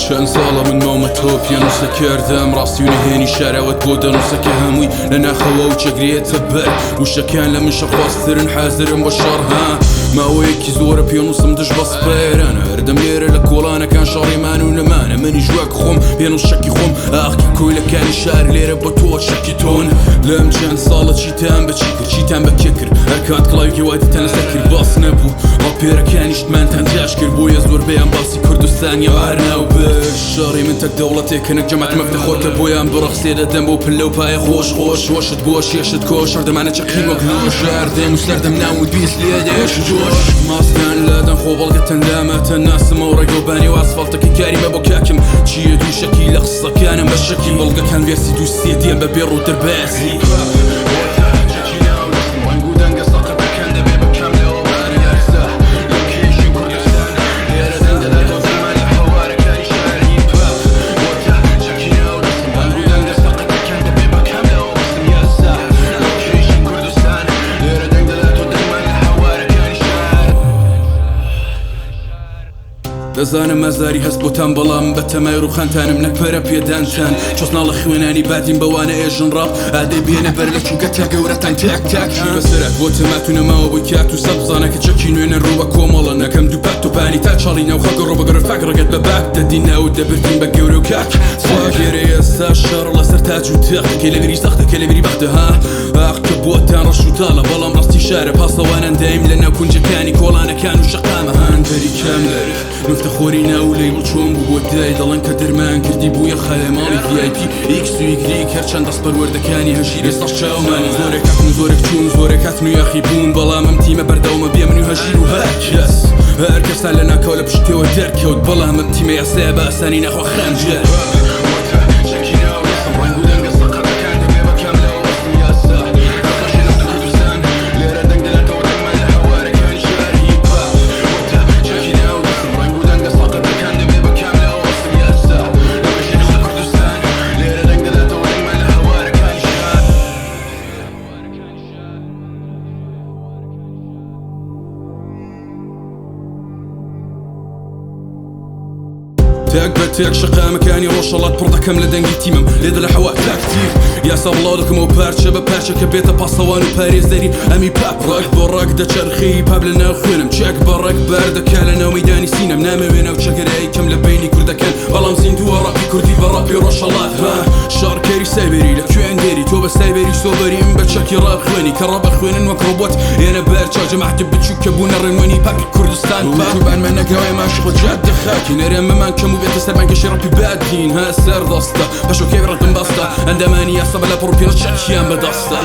چەند ساڵە من ماومەتەوە پێنووسە کردم ڕاستی و نهێنی شارەوەت بۆ دەنووسە کە هەمووی لە ناخەوە و چەگرێتە بەر وشەکان لە من شەخواسترن حازرم بە شەڕ ها ماوەیەکی زۆرە پێنووسم دژ بە سپێرانە هەردەم لێرە لە کۆڵانەکان شەڕیمان و نەمانە منیش وەک خۆم پێنووس شەکی خۆم ئاخ کە کۆیلەکانی شار لێرە بۆ تۆ شەکی تۆن لەم چەند ساڵە چیتان بە چی کرد چیتان بە کێ کرد هەر کات کڵاوێکی وادیتان لەسەر کرد باس نەبوو ڕاپێرەکانیشتمانتان جاش کرد بۆیە زۆربەیان باسی کوردستانیان بە هەر ناو برد شەڕی من تەک دەوڵەتێکە نەک جەماعەت مەفتەخۆر کە بۆیان بڕەخسێ دەدەم بۆ پلە و پایە خۆش خۆش هۆشت بۆش یەشت کۆش هەردەمانە چەقین وەک لۆش هەردەم و سەردەم ناوت بیست لێ دێش جۆش ماستان لادەن خۆ بەڵگەتەن لامەتەن ناسمەوە ڕێگەوبانی و ئاسفاڵتەکەی کاریمە بۆ کاکم چییە دووشەکی لە قسەکانم بە شەکی بەڵگەکان ڤێرسی دوو سێ دێن بە بێ ڕوو دەربازی. دەزانم ئازاری هەست بۆتان بەڵام بەتەمای ڕوخانتانم نەک پەرە پێدانتان چۆسناڵە خوێنانی بادین بەوانە ئێژن ڕاپ ئادەی بێنە بەر لە چونکە تا گەورەتان تاک تاک چی بەسەرات بۆ تەمات و نەماوە بۆی کات و سەد بزانە کە چەکی نوێنەر ڕوو بە کۆمەڵە نەکەم دووپات تۆپانی تا چاڵی ناو خەڵک ڕۆ بەگەڕ فاک ڕەگەت بە باک دەدین ناوت دەبردین بە گەورە و کاک سواگێرە ئێستا شەڕ لەسەر تاج و تەخت کەی لەبیری سەختە کەی لەبیری بەختە ها ئاخ کە بۆتان ڕەش و تاڵە بەڵام ڕاستی شارە پاسەوانان دایم لە ناو کونجەکانی کۆڵانەکان و شەقامە هاندەری کام لەرز نوفتە خۆری ناو لەیڵ چۆن بوو بۆ دای دەڵێن کە دەرمان کردی بوویە خایە ماڵی VIP ئیکس و ئیگریک هەرچەند دەست پەروەردەکانی هەژیر ئێستاش چاومانی زۆرێک هاتن و زۆرێک چوون زۆرێک هاتن و یاخی بوون بەڵام ئەم تیمە بەردەوامە بێ من و هەژیر و هەر کەس هەر کەسان لە ناکاو لە پشتەوە دەرکەوت بەڵام ئەم تیمە یاسایە بە ئاسانی ناخوا خەنجەر. تاک بە تاک شەقامەکانی ڕۆژهەڵات پڕ دەکەم لە دەنگی تیمم لێدە لە حەوا تاکتیک یاسا بڵاو دەکەمەوە پارچە بە پارچە کە بێتە پاسەوان و پارێزەری ئەمی پاپ ڕەگ بۆ ڕەگ دەچەرخی پاپ لە ناو خوێنم چەک بە ڕەگ بار دەکا لە ناو مەیدانی سینەم نامەوێ ناو چەکەرایی کەم لە بەینی کوردەکان بەڵام زیندووە ڕەپی کوردی بە ڕەپی ڕۆژهەڵات ها شەڕکەری سایبێری لە کوێن دێری تۆ بە سایبێری سۆبەری من بە چەکی ڕاب خوێنی کە ڕەبە خوێنن وەک ڕۆبۆت ئێنە بەر چاو جەماعەتی بچووک کە بوونە ڕێنوێنی پاپی کوردستان پاپی نەگەوێ ماشی خۆ جادە خاکی نەرێمەمان کەم و بێتە سەرمان کەشی ڕەپی بادین ها سەر دەستە پەشۆکێوی ڕەتم بەستە ئەندامانی یاسا بە لە پڕ و پێنج چەکیان بەدەستە.